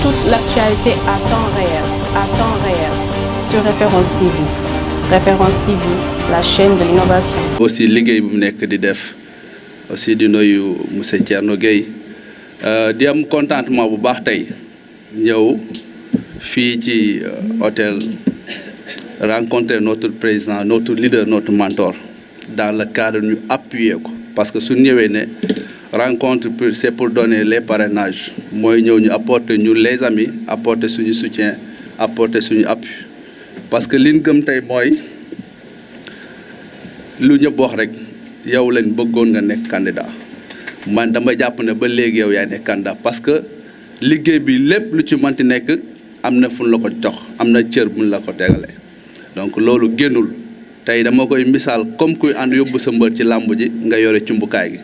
toute l'actualité à temps réel, sur Référence TV. Référence TV, la chaîne de l'innovation. Aussi liggéey bu mu nekk di def aussi di nuyu monsieur Thierno Gueye di am contentement bu baax tey ñëw fii ci hôtel rencontrer notre président, notre leader, notre mentor dans le cadre ñu appuyer ko parce que su ñëwee ne rencontre c'est pour donner les parrainages mooy ñëw ñu apporter ñu les amis apporter suñu soutien apporter suñu appui parce que liñ gëm tey mooy lu ñëpp wax rek yow lañ bëggoon nga nekk candidat man dama jàpp ne ba léegi yow yaay nekk candidat parce que liggéey bi lépp lu ci manti nekk am na fu la ko jox am na cër buñ la ko tegale donc loolu génnul tey dama koy misaal comme kuy ànd yóbbu sa mbër ci làmb ji nga yore cumbukaay gi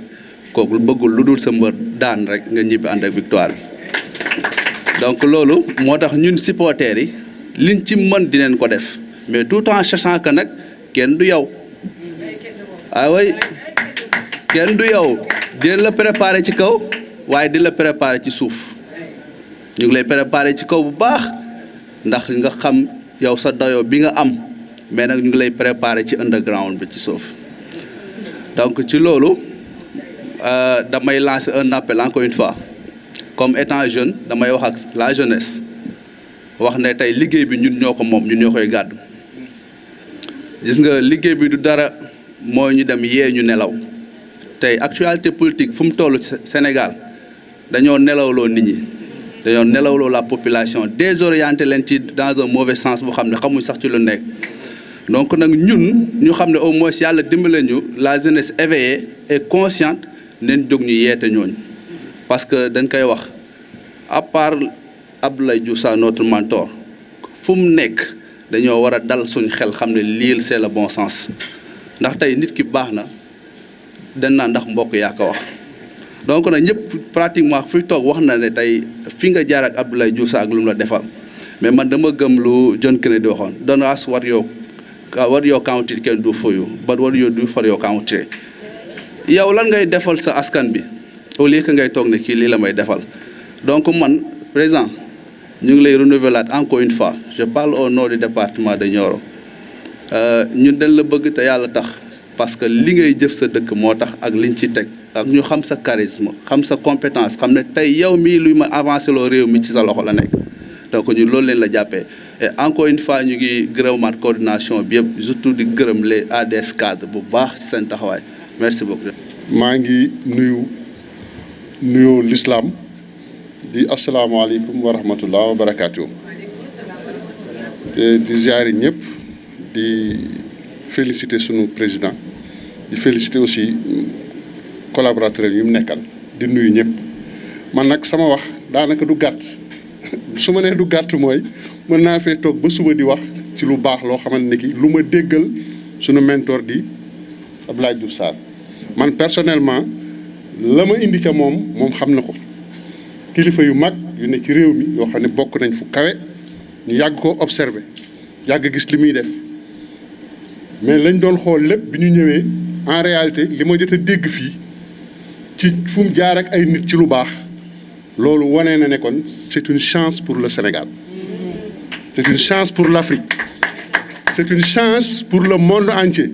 kooku bëggul lu dul sa mbër daan rek nga ñibbi ànd ak victoire bi donc loolu moo tax ñun supporters yi liñ ci mën dinañ ko def mais tout en sachant que nag kenn du yow way kenn du yow dinañ la préparer ci kaw waaye di la préparer ci suuf ñu ngi lay préparer ci kaw bu baax ndax nga xam yow sa dayoo bi nga am mais nag ñu ngi lay préparer ci underground bi ci suuf donc ci loolu damay lancer un appel encore une fois comme étant jeune damay wax ak la jeunesse wax ne tey liggéey bi ñun ñoo ko moom ñun ñoo koy gàddu gis nga liggéey bi du dara mooy ñu dem yee ñu nelaw tey actualité politique fu mu toll Sénégal dañoo nelawloo nit ñi dañoo nelawloo la population désorienté leen ci dans un mauvais sens boo xam ne xamuñ sax ci lu nekk donc nag ñun ñu xam ne au moins yàlla dimbale ñu la jeunesse éveillée et consciente nañ jóg ñu yeete ñooñu parce que dañ koy wax à part Abdoulaye Diouf Sarr notre mentor fu mu nekk dañoo war a dal suñ xel xam ne lii c'est le bon sens ndax tey nit ki baax na dañ naa ndax mbokk yaa ko wax donc nag ñëpp pratiquement fi toog wax na ne tey fi nga jaar ak Abdoulaye Diouf Sarr ak lu mu la defal mais man dama gëm lu John Kennedy waxoon don't ask what your country can do for you but what you do for your country yow lan ngay defal sa askan bi au lieu que ngay toog ne kii lii la may defal donc man président ñu ngi lay renouveler encore une fois je parle au nom du département de Nioro ñun dañ la bëgg te yàlla tax parce que li ngay jëf sa dëkk moo tax ak liñ ci teg ak ñu xam sa charisme xam sa compétence xam ne tey yow mii luy ma avancé loo réew mi ci sa loxo la nekk donc ñun loolu leen la jàppee et encore une fois ñu ngi gërëmaat coordination bi yëpp surtout di gërëm les ADS cadres bu baax ci seen taxawaay merci beaucoup. maa ngi nuyoo l'islam di asalaamaaleykum wa rahmatullah wa barakaatu te di ziare ñëpp di féliciter sunu président di féliciter aussi collaborateurs yi mu nekkal di nuyu ñëpp man nag sama wax daanaka du gàtt su ma nee du gàtt mooy mën naa fee toog ba suba di wax ci lu baax loo xamante ne ki lu ma déggal sunu mentor di Abdoulaye Diouf Sarr man personnellement la ma indi ca moom xam na ko kilifa yu mag yu ne ci réew mi yoo xam ne bokk nañ fu kawe ñu yàgg ko observer yàgg gis li muy def mais lañ doon xool lépp bi ñu ñëwee en réalité li ma jot a dégg fii ci fu mu jaar ak ay nit ci lu baax loolu wane na ne kon c'est une chance pour le Sénégal c'est une chance pour l'Afrique c'est une chance pour le monde entier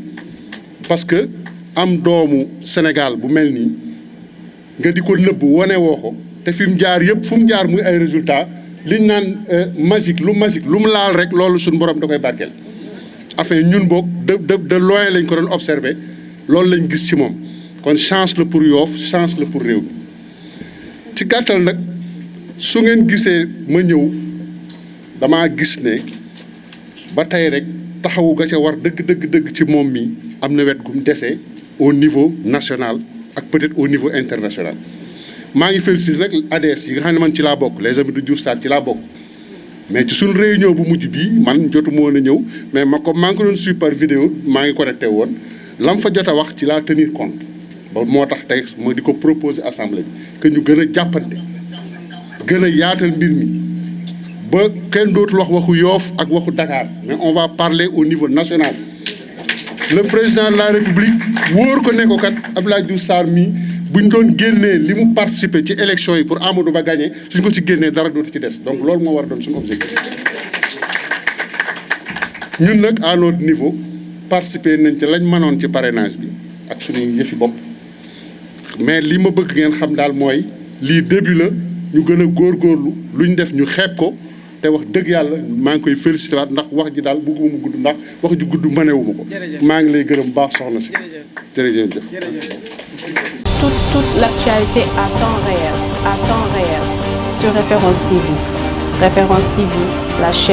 parce que am doomu Sénégal bu mel nii nga di ko nëbb wane woo ko te fi mu jaar yëpp fu mu jaar muy ay résultats liñ naan magique lu mu laal rek loolu suñu borom da koy barkeel enfin ñun boog de loin lañ ko doon observer loolu lañ gis ci moom kon chance la pour Yoff chance la pour réew mi ci gàttal nag su ngeen gisee ma ñëw damaa gis ne ba tey rek taxawu ga ca war dëgg ci moom mi am na wet gum desee au niveau national ak peut-être au niveau international maa ngi félicité nag ADS yi nga xam ne man ci laa bokk les amis de Diouf Sarr ci laa bokk mais ci suñ réunion bu mujj bii man jotu ma woon a ñëw mais maa ngi ko doon suivre par vidéo maa ngi connecté woon lam fa jot a wax ci laa tenir compte ba moo tax tey ma di ko proposer assemblée bi que ñu gën a jàppante gën a yaatal mbir mi ba kenn dootul wax waxu Yoff ak waxu Dakar mais on va parler au niveau national le président de la République wóor ko ne ko kat Abdoulaye Diouf Sarr mi bu ñu doon génnee li mu participer ci élection yi pour Amadou Ba gagné suñ ko ci génnee dara dootu ci des donc loolu moo war a doon suñu objectif ñun nag à notre niveau participer nañ ci lañ mënoon ci parrainage bi ak suñu yëfi bopp mais li ma bëgg ngeen xam daal mooy lii début la ñu gën a góorgóorlu luñ def ñu xeeb ko te wax dëgg yàlla maa ngi koy félicité waat ndax wax ji daal bëgguma mu gudd ndax wax ji gudd mënewuma ko. maa ngi lay gërëm baax soxna si. jërëjëf. Toute l'actualité à temps réel sur Référence TV. Référence TV, la chaîne.